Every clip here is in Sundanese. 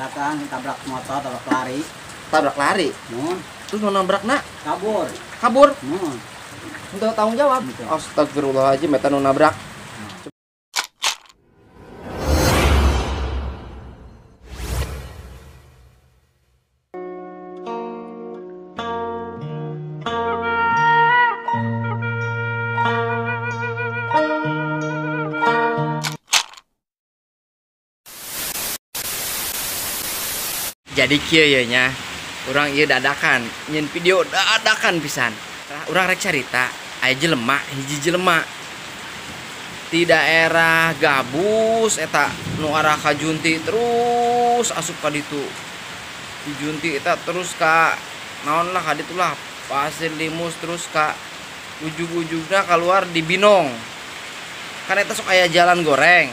Kecelakaan tabrak motor, tabrak lari. Tabrak lari? Terus mau nabrak nak? Kabur. Kabur? Untuk tanggung jawab. Astagfirullahaladzim, eta nu nabrak. Jadi kieu ye nya, urang ieu dadakan, nyeun video dadakan pisan. Urang rek carita, aya jelema, hiji jelema di daerah Gabus eta nu arah ka Junti terus asup ka ditu. Di Junti eta terus ka naon lah ka ditu lah, Pasir Limus terus ka ujug-ujugna keluar di Binong. Kan eta sok aya jalan goreng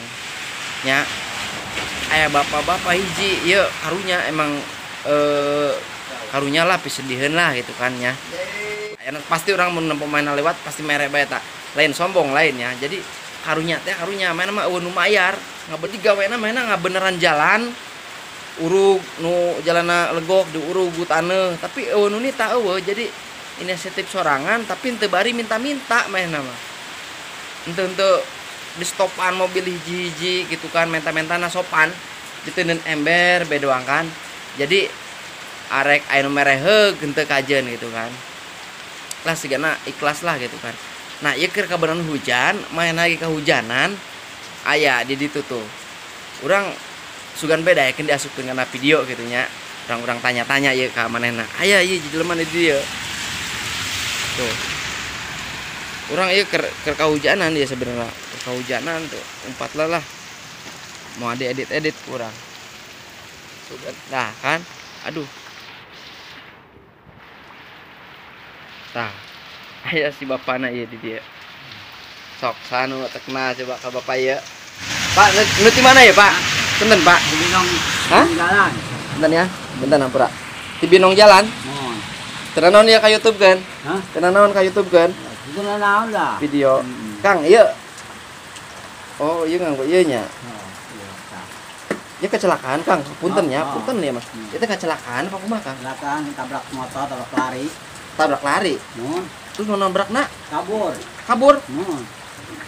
nya. Aya bapak-bapak hiji ieu karunya emang karunya lah pisediheun lah gitu kan nya. Aya pasti orang mun nempo mainna lewat pasti mere bae ta. Lain sombong lainnya. Jadi karunya teh karunya mainna mah eueuh nu mayar, ngabedi gawena mainna ngabeneran jalan. Urug nu jalanna legok diurug ku taneuh, tapi eueuh nu nita eueuh. Jadi inisiatif sorangan tapi henteu bari minta-minta mainna mah. Henteu di stopan mobil hiji-hiji gitu kan, menta-mentana sopan diteundeun ember be doang kan. Jadi arek aya nu mere heug henteu kajeun gitu kan. Lah sigana ikhlas lah gitu kan. Nah ieu keur kabeneran hujan, main lagi kehujanan aya di ditu tuh. Urang sugan be daekeun diasupkeun kana video gitu nya. Urang-urang tanya-tanya ieu ka manehna. Aya ieu jelema di dieu. Tuh. Urang ieu keur kahujanan dia sebenarnya. Kehujanan tuh, umpat lah mau ada edit-edit kurang. Nah kan, aduh. Tah, aya si bapana ieu di dieu. Sok sanu tekna coba ka bapak ieu. Pak, nu ti mana ya, Pak? Punten, Pak. Di Binong. Hah? Jalan. Punten ya, punten hampura. Di Binong jalan. Mohon. Teu naon ieu ka YouTube kan? Hah? Teu naon ka YouTube kan? Teu naon lah. Video. Kang, ieu. Oh, iya nganggo ieu nya. Oh, iya, tah. Ieu kecelakaan, Kang. Punten ya, Oh, oh. punten ya, Mas. Itu kecelakaan apa kumaha, Kang? Kecelakaan tabrak motor, tabrak lari. Tabrak lari. Terus mau nabrak nak? Kabur. Kabur?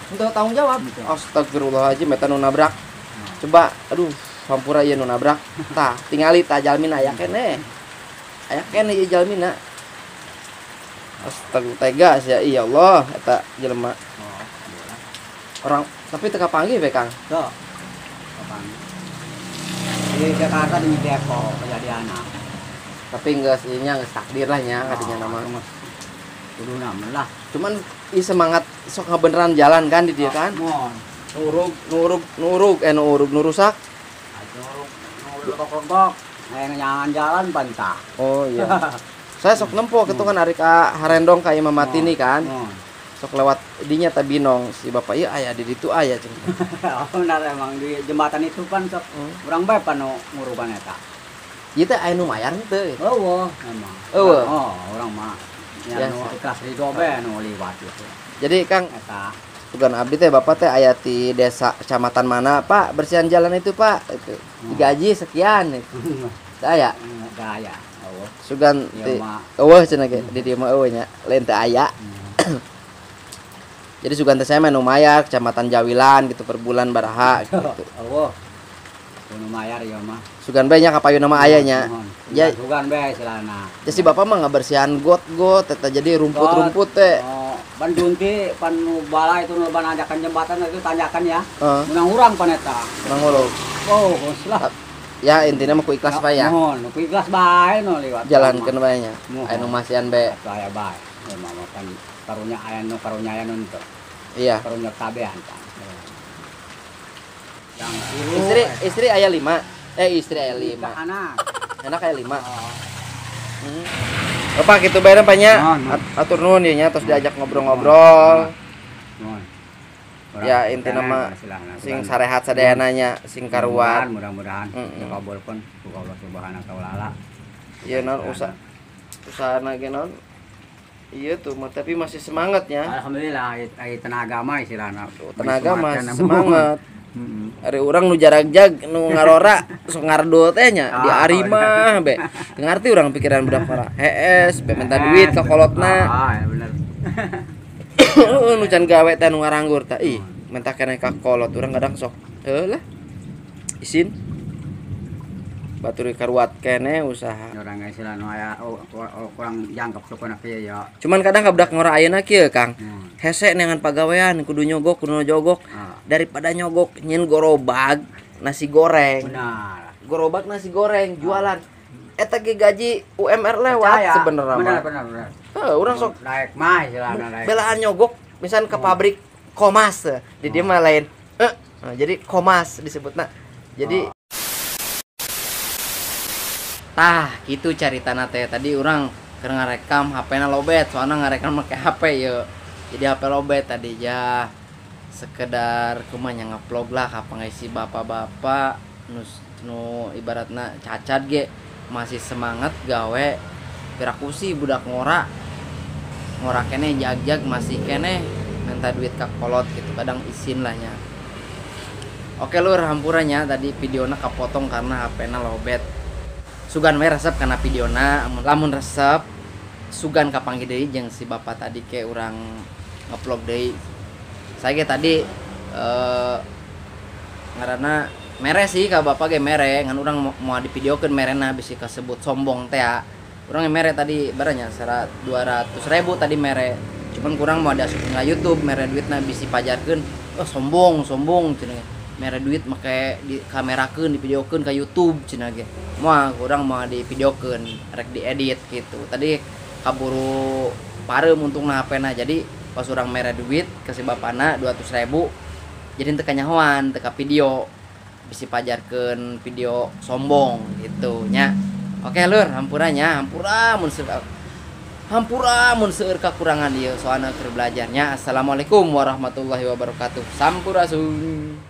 Untuk tanggung jawab. Astagfirullahaladzim, eta nu nabrak. Coba, aduh, hampura ieu nu nabrak. Tah, tingali tah jalmina aya keneh. Aya keneh ieu jalmina. Astagfirullah, tega sia, ya Allah, eta jelema. Orang tapi teu kapanggih we, Kang. Tuh. Kapanggih. Di Jakarta di Depok kejadianna. Tapi geus ieu nya geus takdir lah nya kadinya nama. Kuduna mah lah. Cuman ieu semangat sok ngabeneran jalan kan di dieu kan. Mohon. Nurug nurug nurug nurug nu rusak. Nurug nurug kok. Aya jalan pantah. Oh iya. Saya sok nempo kitu kan ari ka Harendong ka Imam Matini kan. Sok lewat dinya ta Binong si bapak ieu aya di ditu aya cenah. Oh benar emang di jembatan itu pan sok urang bae pan nu nguruban eta. Ieu teh aya nu mayar henteu? Eueuh emang. Eueuh. Oh, urang mah nya nu ikhlas ridho bae nu liwat gitu. Jadi Kang eta tugan abdi teh bapak teh aya ti desa kecamatan mana Pak bersihan jalan itu Pak itu digaji sekian itu. Teu aya? Teu aya. Eueuh. Sugan ti eueuh cenah ge di dieu mah eueuh nya lain teu aya. Jadi sugan teh saya mah nu mayar kecamatan Jawilan gitu per bulan baraha gitu. Eueuh. Nu mayar ieu mah. Sugan bae nya kapayun mah aya nya. Ya sugan bae silana. Ya si bapak mah ngabersihan got-got eta jadi rumput-rumput teh. Oh, ban Junti pan nu bala itu nu ban anjakan jembatan itu tanjakan ya. Menang urang pan eta. Menang urang. Oh, geus lah. Ya intinya mah ku ikhlas bae ya. Mohon, ku ikhlas bae nu liwat. Jalankeun bae nya. Aya nu masihan bae. Aya bae. Mah pan karunya aya nu karunya aya nu teu. Iya. Karunya kabehan kan. Yang istri aya 5. Istri aya 5. Anak. Anak aya 5. Oh. Bapak kitu bae Pak nya. Atur nuhun ieu nya terus diajak ngobrol-ngobrol. Ya intina mah sing sarehat sadayana nya, sing karuan. Mudah-mudahan dikabulkeun ku Allah Subhanahu wa taala. Ieu naon usahana ge naon? Iya tuh, tapi masih semangat ya. Alhamdulillah, tenaga mah istilahna. Tenaga mah semangat. Ari urang nu jaragjag nu ngarora sok ngardul teh nya di ari mah be. Teu ngarti urang pikiran budak ngora. Hees, be minta duit ka kolotna. Ah, ya bener. Nu can gawe teh nu ngaranggur tah ih, minta keneh ka kolot urang kadang sok heuh lah. Isin. Batur karuat keneh usaha. Urang istilah nu aya kurang jangkep sukuna kieu ya. Cuman kadang ka budak ngora ayeuna kieu Kang. Hese neangan pagawean kudu nyogok, kudu jogok. Daripada nyogok nyin gorobag nasi goreng. Benar. Gerobak nasi goreng jualan. Eta ge gaji UMR lewat sebenarnya mah. Benar. Heuh, urang sok naik mah istilahna naik. Belaan nyogok misalkan ke pabrik Komas di dia mah lain. Nah, jadi Komas disebutna. Jadi tah gitu caritana teh tadi urang keur ngarekam HP-na lobet soalna ngarekam make HP ye. Jadi HP lobet tadi ya sekedar kumaha nya ngevlog lah ka pangaisi bapak-bapak nu ibaratna cacat ge masih semangat gawe pirakusi budak ngora ngora keneh jag-jag masih keneh minta duit ka kolot gitu kadang isin lah nya. Oke lur hampuranya tadi videona kapotong karena HP-na lobet. Sugan we resep kana videona, lamun resep sugan kapanggih deui jeung si bapak tadi ke urang ngevlog deui. Saya ge tadi ngaranna mere sih ka bapak ge mere ngan urang moal divideokeun merena bisi kasebut sombong teh ya. Urang ge mere tadi baranya 200.000 tadi mere. Cuman kurang mau diasupkeun ka YouTube mere duitna bisi pajarkeun. Oh sombong sombong cenah. Mere duit make di kamerakeun divideokeun ka YouTube cenah ge. Moal urang moal divideokeun rek diedit gitu. Tadi kaburu pareum untungna HP-na. Jadi pas urang mere duit ke si bapana 200.000 jadi teu kanyahoan teu ka video bisi pajarkeun video sombong gitu nya. Oke lur hampuranya hampura mun seueur kakurangan ieu soalna keur belajarnya. Assalamualaikum warahmatullahi wabarakatuh. Sampurasun.